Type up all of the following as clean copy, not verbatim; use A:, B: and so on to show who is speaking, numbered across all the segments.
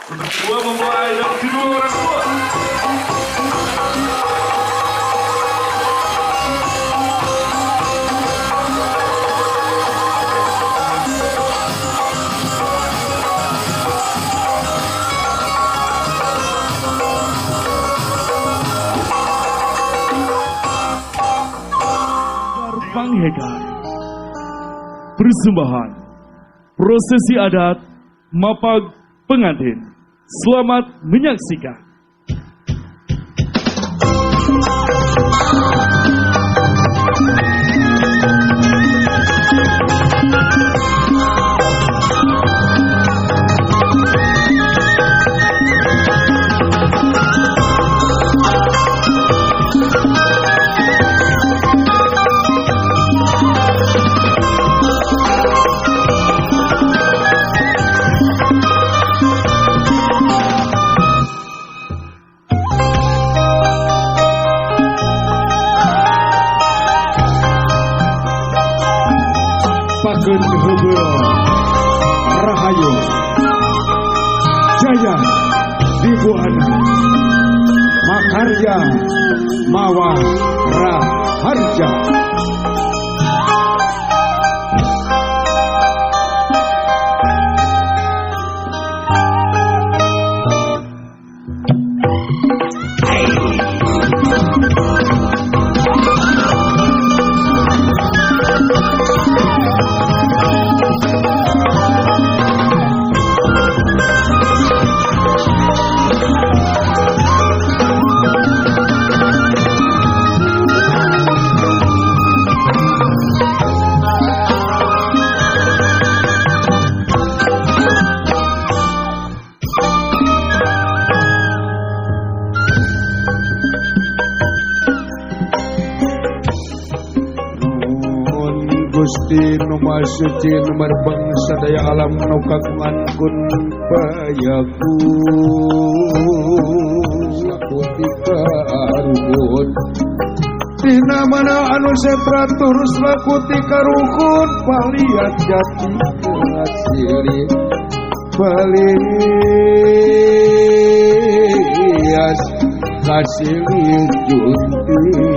A: Dua mempelai dan kedua orang tua. Panghegar persembahan prosesi adat mapag pengantin. Selamat menyaksikan.
B: Pakeun heubeul rahayu jaya di buana makarya mawa raharja. Gusti nu Maha Suci nu merbeng sadaya alam nu kagungan kun payakun lakutika aruhun dina mana anu setra turus lakutika ruhun paliat jati asili balias kasilih junti.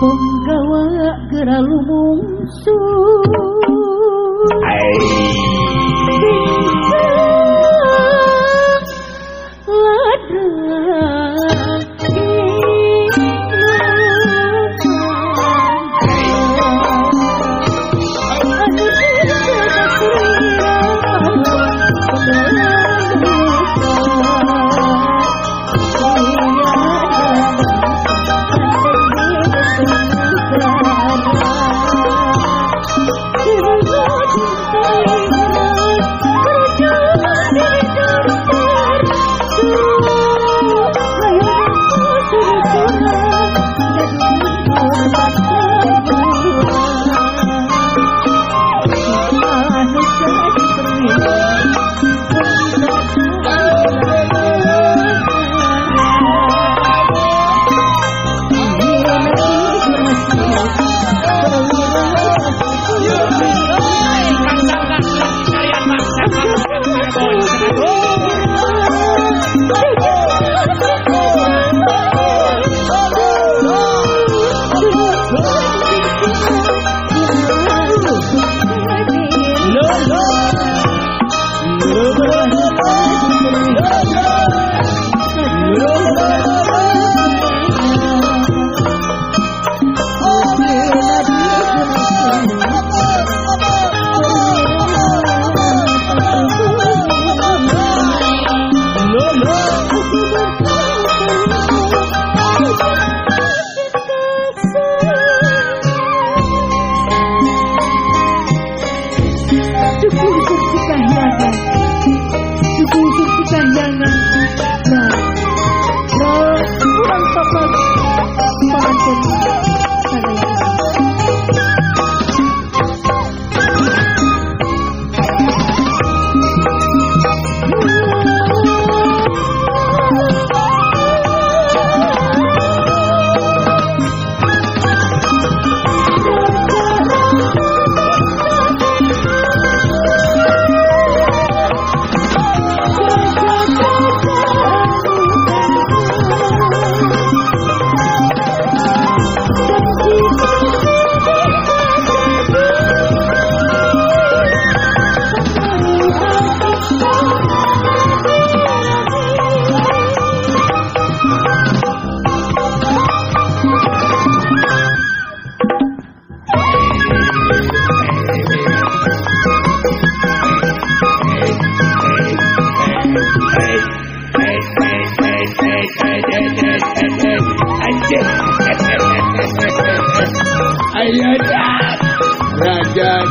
C: Penggawa gera lumungsu ladang.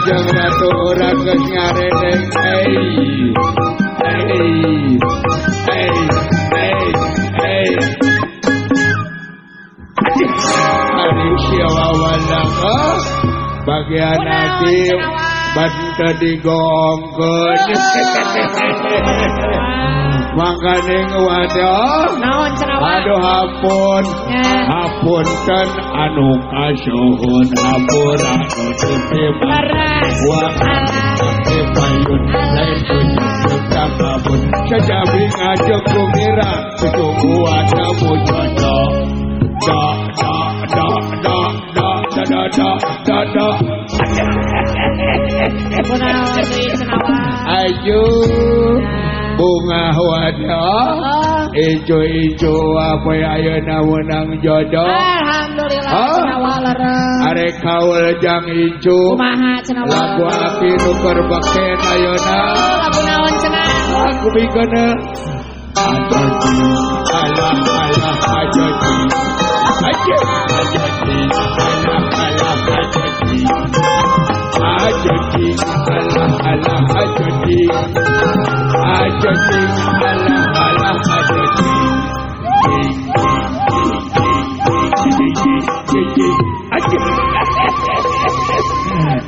B: Kanjeng Ratu urang geus ngaredeng. Hey hey hey hey. Ari sia wawalang bagian hati banteu digongkeun. Mangkaning wadah
D: naon cenah?
B: Aduh hampun hapunten anu kasuhun hampura anu teu wa payun lain pucuk kabun sajabi ngajeng kumira cukuan kamu cocok da da da da da da da da da.
D: Kunaon deui cenah?
B: Ayo bunga wadah ijo-ijo apa ayeuna meunang jodoh.
D: Alhamdulillah cenah leres.
B: Arek kaul jang ijo
D: kumaha cenah?
B: Lagu api nu keur beken ayeuna.
D: Lagu naon cenah?
B: Aku bikeun ajoji alah alah ajoji ajoji ajoji alah alah ajoji ajoji alah alah ajoji ajoji alah alah ajoji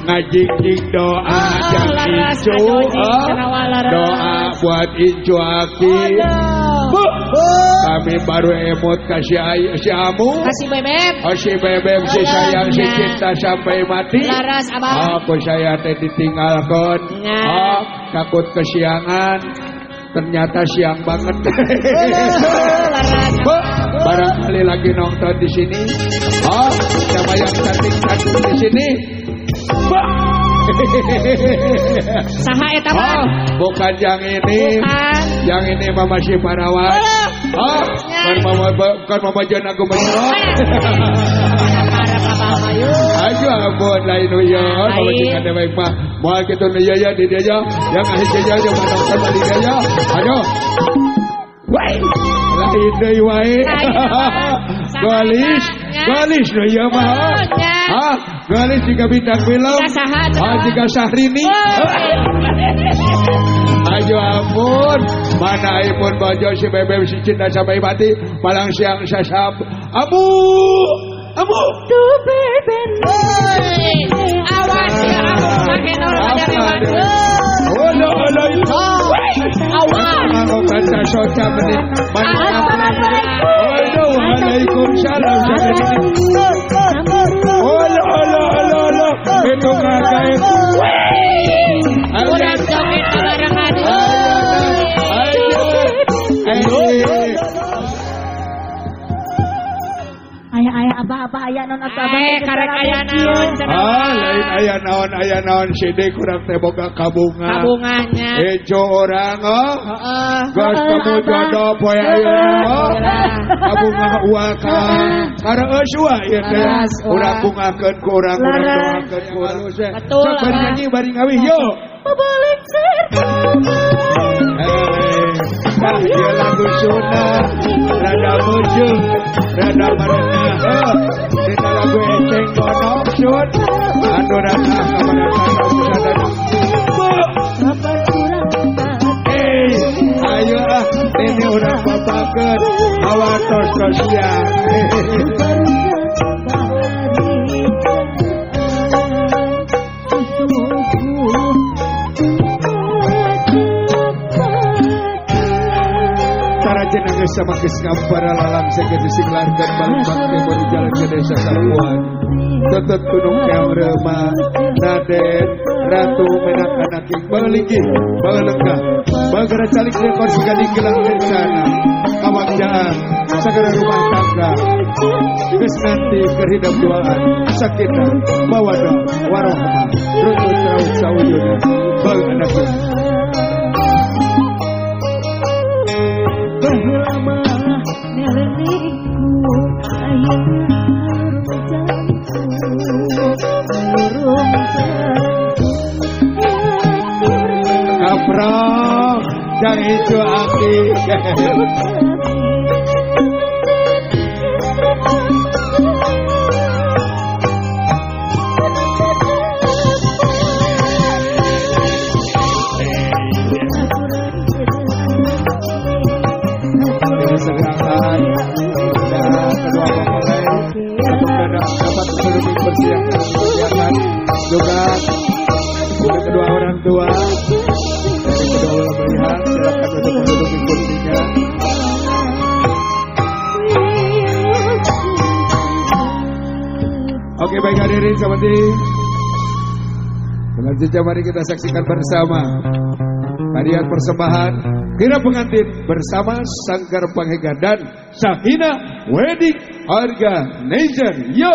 B: ngajing doa jang incu, doa buat incu aki. Bu, kami baru emot kasih si Amu,
D: kasih bebek,
B: oh si bebek, si sayang, si cinta sampai mati.
D: Laras abah.
B: Aku saya teh ditinggalkan, oh takut kesiangan, ternyata siang banget. Bu, barangkali lagi nonton di sini. Oh, sama yang cantik-cantik di sini. Bu.
D: Saha eta mah?
B: Oh, bukan yang ini.
D: Bukan.
B: Yang ini mah masih parawan. Oh, bukan mama John aku menyorot. Ayo ampun lain uya, mama jeung ada baik mah. Moal kitu nu ieu ya di dieu ya. Yang ahiji ya jeung nonton di dieu ya. Aduh. Wai, lain deui wae. Galis, galis nu ieu mah. Hah, galis jika bintang film. Ah, jika Syahrini. Ayo ampun, mana pun bojo si bebek si cinta sampai mati, malang siang sasap. Abu, abu.
C: Duh beben.
D: Awas ya abu, pakai nol pada lewat.
B: Olo olo itu.
D: Awas.
B: Aku kaca soca menit. Olo waalaikumsalam. Olo olo olo olo. Itu kakak.
D: Udah joget barengan.
C: Ayah-ayah abah-abah ayah non atau abah
D: karek ayah naon cenah.
B: Ah lain ayah naon ayah naon sidik kurang teh boga kabunga.
D: Kabunganya.
B: Ejo orang oh.
D: Heeh.
B: Geus temu jodoh poe ayeuna. Kabunga uwa ka kareus uwa ieu teh. Urang bungahkeun ku urang urang doakeun ku urang.
D: Betul.
B: Sok bari nyanyi bari ngawih yo.
C: Pabalek serta.
B: Nah, ieu lagu Sunda rada mujung, rada marenah. Dina lagu eceng gondok sun, anu rada kamarana sadana. Ayo ah, ini urang babakeun hawa tos tos siang. Jenangis sama keskampara lalang segede singlarkan balik bakti baru jalan ke desa Sapuan tetep gunung keong remah Raden Ratu menak anak ing balinggi balenggah bagara calik rekor segani gelang rencana kawagjaan sagara rumah tangga geus nanti keur hidep duaan sakinah mawaddah warahmah runtut raut sauyuna bang anak.
C: Lama neleniku ayeuna harum jantung
B: kaprok jang ijo aki. kasih yang telah menyediakan juga untuk kedua orang tua dari kedua belah pihak, silakan untuk menduduki kursinya. Oke, baik hadirin seperti selanjutnya mari kita saksikan bersama tarian persembahan Kira Pengantin bersama Sanggar Panghegar dan Sahina Wedding Organizer. Yo!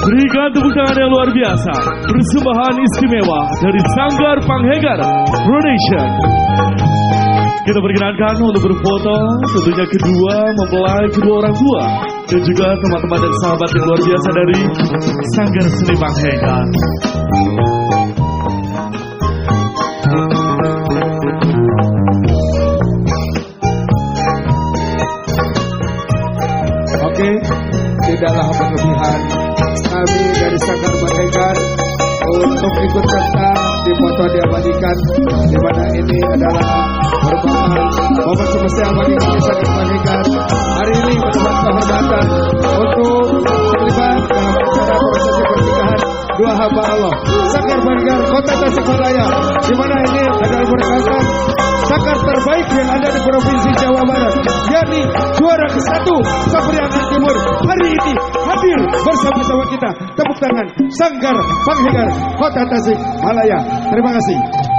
A: Berikan tepuk tangan yang luar biasa. Persembahan istimewa dari Sanggar Panghegar Production. Kita perkenankan untuk berfoto, tentunya kedua mempelai kedua orang tua dan juga teman-teman dan sahabat yang luar biasa dari Sanggar Seni Panghegar.
B: Oke. atau diabadikan, di mana ini adalah merupakan momen spesial bagi kami Sanggar Panghegar hari ini mendapat kehormatan untuk terlibat dalam acara prosesi pernikahan dua hamba Allah Sanggar Panghegar Kota Tasikmalaya, di mana ini adalah merupakan sanggar terbaik yang ada di Provinsi Jawa Barat, yakni juara ke-1 Sapriangan Timur hari ini hadir bersama-sama kita. Tepuk tangan Sanggar Panghegar Kota Tasikmalaya. Terima kasih.